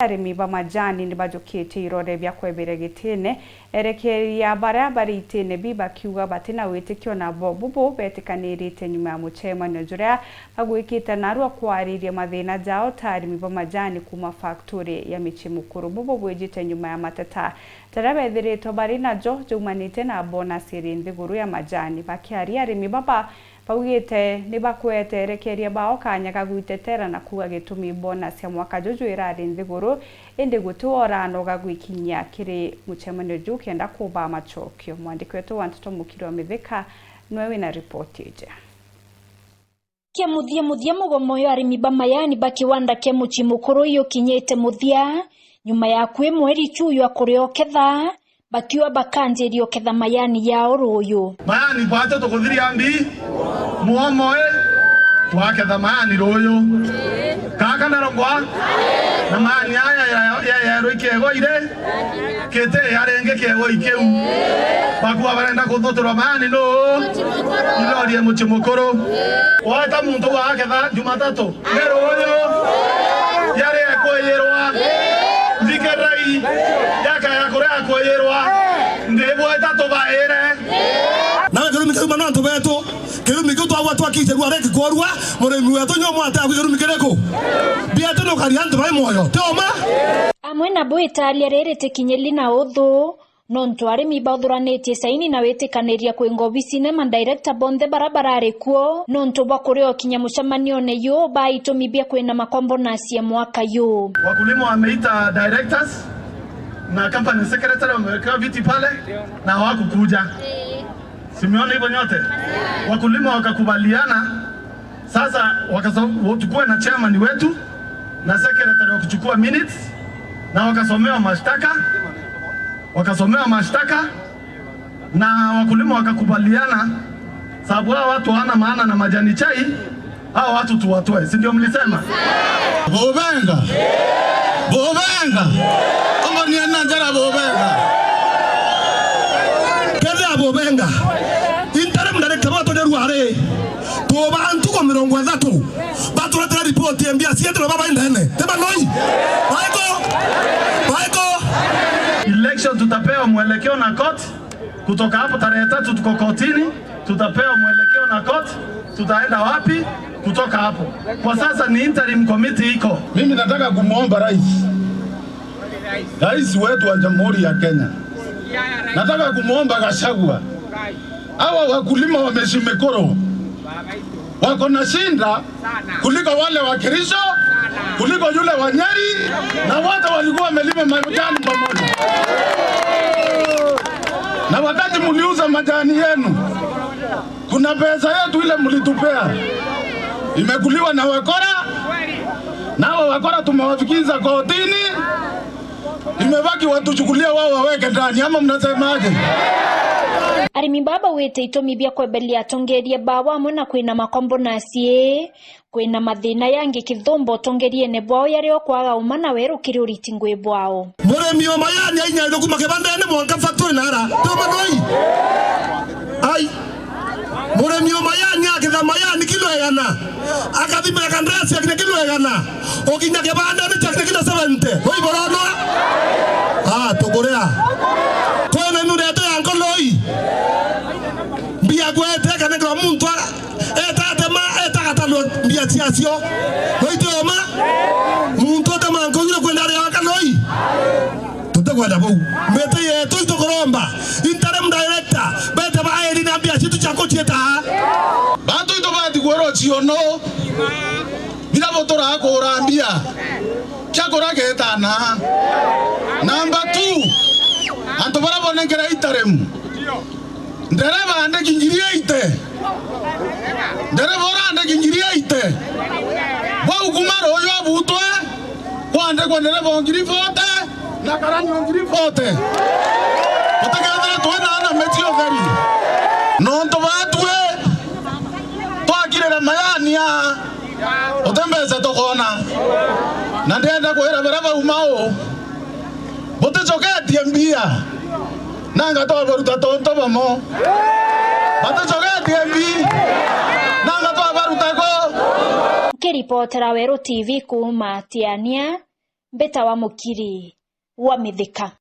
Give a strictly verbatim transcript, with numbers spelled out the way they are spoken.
arimi ba majani ni bajukitie irore bia kwebera gitine, erekeria baria bari itine bi bakiuga batina witikio nabo bubu betikanirite nyuma ya mucemanio juria bagwikite narua kwariria mathina jao ta arimi ba majani kuuma factory ya Michimukuru. Bubu bwijite nyuma ya mateta jaria bethiritwe bari najo jaumanite na bonus iri nthiguru ya majani. Bakiaria, arimi baba baugite ni bakwete erekeria bao kanya ga gwitetera na kuuga gitumi bonus ya mwaka juju irari nthiguru, indi guti worano ga gwikinyia kiri mucemanio juu kenda kubaa macokio. Mwandiki wetu wa nteto Mukiri wa Mithika niwe wina ripoti iji. Kia muthia muthia, mugomo uyu arimi ba mayani ba kiwanda kia Muchimukuru iukinyite muthia, nyuma ya kwi mweri juu jwa kuria uketha, bakiuga bakanjiria uketha mayani yao ruuyu. Mayani bwate tukuthiria mbi, muomo i, twaketha mayani ruuyu. Kaka ndarongwa, na mayani aya ya, ya, ya, ya ruikego ire, kiti ya ringi kiegoi kiu. Bakua barenda kuthuturwa mayani nuu? Irorie Muchimukuru. Weta muntu waketha Jumatatu. Ni ruuyu. Yari ekwiyirwa. Thikirirai. Yakaya kuria ekwiyirwa. Ndibweta tubaire. Nawe kirumi kiu bana antu betu. Kirumi kiu twagwa twakicirua reki kworua. Murimi wetu nyomwate aku kirumi kiriku? Biete nukari antu bai mwoyo. Ti uma? Amwe nabo italia riri tikinyili na uthu. Nontu arimi bauthuranitie saini na witikaniria kwinga obisine, ma director bonthe bara barari kuo nontu bwa kuria ukinya mucemanione yu baa itumi bia kwina makombo na cia mwaka yu. Wakulima wameita directors na company secretary, wamewekewa viti pale na hawakukuja. Simeona hivyo nyote? Wakulima wakakubaliana sasa, wakaso-, tukue na chairman wetu na secretary wa kuchukua minutes, na wakasomewa mashtaka, wakasomewa mashtaka, na wakulima wakakubaliana, sababu hawa watu hawana maana na majani chai, hawa watu tuwatoe, si ndio mlisema? Bubenga. Bubenga. Omo ni ana njara bubenga. Kethira bubenga. Interim director bwa tone rware. Tuba ntuku mirongo ithatu. Baturetera ripoti ya mbia cietu na baba indene. Ti banoi? Baiko? Baiko? Election tutapewa mwelekeo na court. Kutoka hapo tarehe tatu tuko kotini, tutapewa mwelekeo na court, tutaenda wapi kutoka hapo. Kwa sasa ni interim committee iko. Mimi nataka kumwomba rais, rais wetu wa Jamhuri ya Kenya, nataka kumwomba Gachagua, hawa wakulima wa Mishimikoro wako na shinda kuliko wale wa Kericho, kuliko yule wa Nyeri, na wote walikuwa wamelima majani pamoja. Na wakati mliuza majani yenu, kuna pesa yetu ile mlitupea imekuliwa na wakora, nao wakora tumewafikiza kotini. Imebaki watuchukulie wao waweke ndani, ama mnasemaje? Arimi baba wite itumi bia kwebelia atongeria bao amwe na kwina makombo na aciĩ, kwina mathina yangi kithumba utongeriene bwao yari o kwaga uma na weru kiri uriti ngui bwao. Murimi o majani ainya iruku makibandene mwanka factory nara. Toma noi. Ai. Murimi o majani aketha majani kilo igana. Akathimira kandarasi akinya kilo igana. Ukinya kibandene kiakinya kilo seventy. Ui boronwa. Ah, tukuria. Twene nure yetu ya nkoloi. Mbia gwete kana kila muntu a-, eta atema, eta gatanwa mbia ciacio. Ui ti uma. Muntu atema nkoloi kwenda ari wa nkoloi. Tutikwenda bau. Miti yetu itukuromba. Interim director, bete baeri na mbia citu cia kucieta. Bantu itubati kwirwo ciono. Bila butura kuura mbia. Kia kuria getana. Number two, antu bara bonenkere interim. Ndereba andiki ngiri eighty. Ndereba urandiki ngiri eighty. Bwau kuma ruuju abutwe, kwandikwa ndereba o ngiri forty, na karani o ngiri forty. Tutikethire twina ana miti utheri. Nontu batwi twakirira mayania, uti mbeca tukoona. Na ndienda kwira baria bauma uu, buticoketie mbia. Nanga twabaruta tonto bamo. Baticoketie mbi. Nanga twabaruta ko. Nkiripotera Weru T V kuuma Tiania, mbitawa Mukiri wa Mithika.